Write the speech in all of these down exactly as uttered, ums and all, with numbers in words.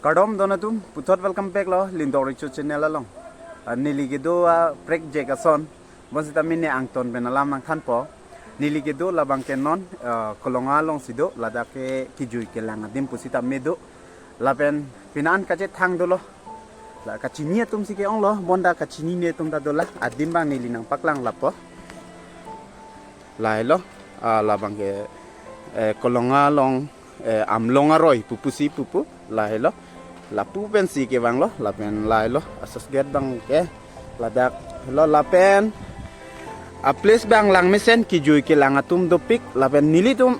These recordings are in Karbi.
Kardom don atum, puthot welcome back lo Lindong Recho channel along. Ah, neli kedo aprek jek ason, bonsita mene angton pen alam nangthanpo. Neli kedo labangke non, ah, Kolonga alongsi do, ladak ke kejui kelang adim pusitame do. Lapen pine an kachethang dolo. La kachini atumsi ke-ong lo, bonta kachinine atum ta dolang, adim abang neli nangpaklang lapo. Lahelo, ah, labangke, eh, Kolonga along, eh, Amlong aroi pupusi pupu, lahelo. Lapu pensi kevang lo, lapen lahelo, access gate abangke, ladak lo, lapen a-place abang langmesen kejui kelang atum dopik, lapen nelitum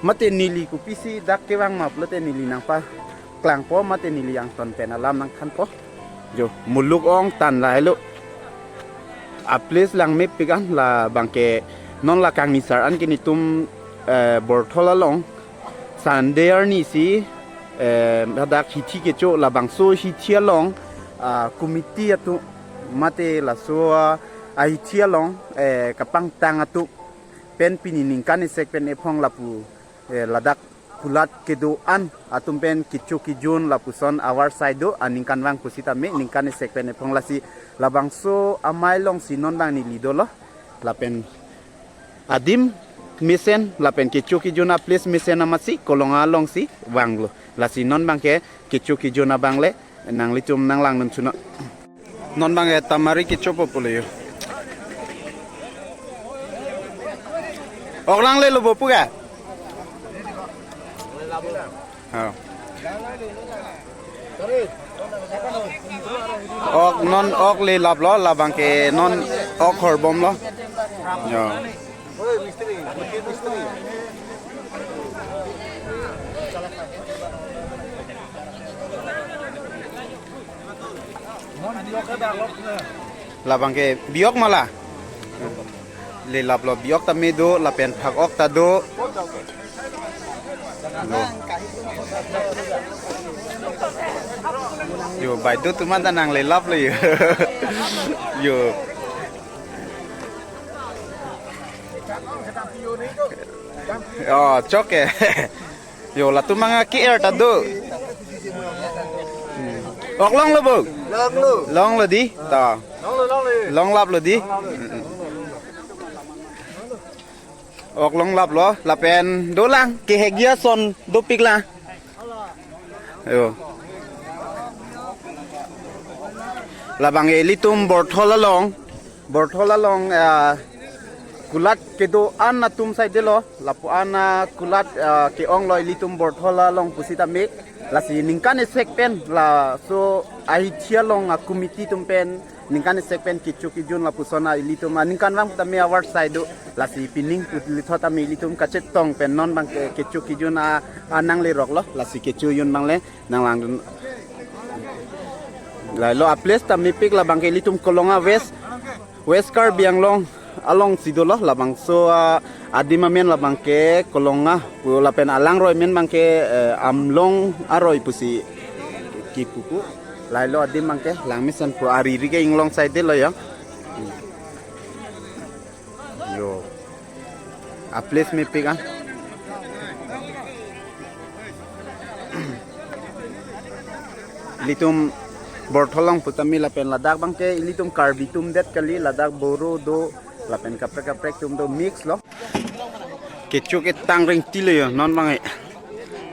mate neli kopisi dak kevang ma pulote neli nangpaklangpo, mate neli angton pen alam nangthanpo. Jo, muluk ong tan lahelo. A-place langmepik an, labangke non la kangnisar an ke netum, eh, Borthol along Sunday arnisi, eh, ladak hithi kecho, labangso hithi along, ah, committee atum mate laso, ah, ahithi along, eh, kapangtang atum pen pini ningkan isi pen ephong lapu, eh, ladak kulat kedo-an atum pen kecho kejun lapuson avar sai do, aningkanvang pusitame ningkan isi pen ephong, lasi labangso amei alongsi non abang neli dolo. Lapen adim mesen lapen kecho kejun a-place mesen amatsi Kolonga alongsi vanglo. Lasi non abangke kecho kejun abang le nanglitum nanglangdun chuno. Non abangke tamari kechopo pulo yo. Ok, langle lo bo pu ke? Oh. Ok, non ok le laplo, labangke non ok horbomlo. Yo. Labangke biok ma la? Le laplo, biok tame do, lapen phak ok ta do. Lo. Yo, baideo atum anta nangle laplo yo. Yo. Oh, chok ke. Yo, latum abang ke-er ta do. Hmm. Ok longlo bo? Longlo. Longlo dei? Ta. Longlo, longlo. Long laplo dei? Hmm, hmm. Ok long laplo, lapen dolang, kehegji ason dopik la. Yo. Labang ilitum Borthol along, Borthol along, ah, kulat kedo-an atum saidelo, lapu-an, ah, kulat, ah, ke-onglo ilitum Borthol along pusitame, lasi ningkan isi pen laso ahithi along a-committee atum pen ningkan isi pen kecho kejun lapuson a ilitum aningkanvang tame avar sai do, lasi pining puthot tame ilitum kachetong pen non abangke kecho kejun a, anang leroklo, lasi kecho jun abang le nanglangdun. Lahelo a-place ta mepik, labangke ilitum Kolonga West, West Karbi Anglong alongsi dolo, labangso, ah, adim amen labangke Kolonga pu lapen alangroi amen abangke, eh, Amlong aroi pusi kipu pu. Lahelo adim abangke langmesen pu, ariri ke inglong saidelo yo. Yo. A-place mepik an. Ilitum Borthol along putame lapen ladak abangke ilitum Karbi atum det kali, ladak Boro do, lapen kaprek kaprek atum do, mix lo. Kecho ketang ringtilo yo, non abang e.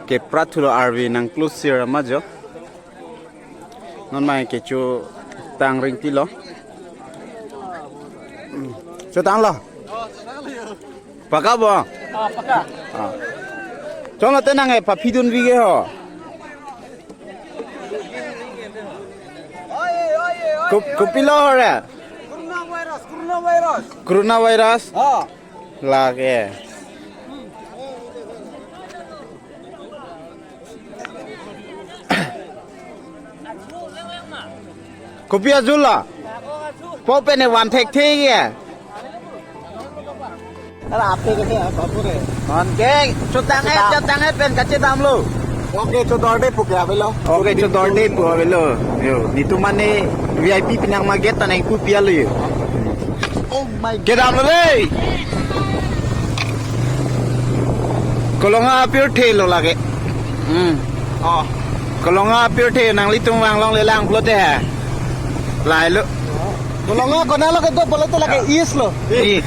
Kepra thulo, arve nang close sir ama jo. Non abang kecho tang ringtilo. Hmm. Chotanglo? Paka bo? Ah, paka. Ah. Chotanglo te nang e, paphidun bige ho. Ko-, kopilo ho re? Coronavirus, coronavirus. Coronavirus? Ah. Lake. Kopi ajul lo? Po pen ne van thekthe ke. Ala ape ke apa pure? Anke chotang e, chotang e pen kachedamlo. Ok, chodorde pu ke avelo. Ok, chodorde pu avelo. Yo, netum mane V I P pinang ma gate ta nangpu pi alo yo. Oh my God. Kedamlo dei. Kolonga apirthe lo lake. Hmm. Oh. Kolonga pirthe nanglitum vang longlelang pulote ha. Lahelo. Kolonga konatlo kedo pulote lake east lo. I.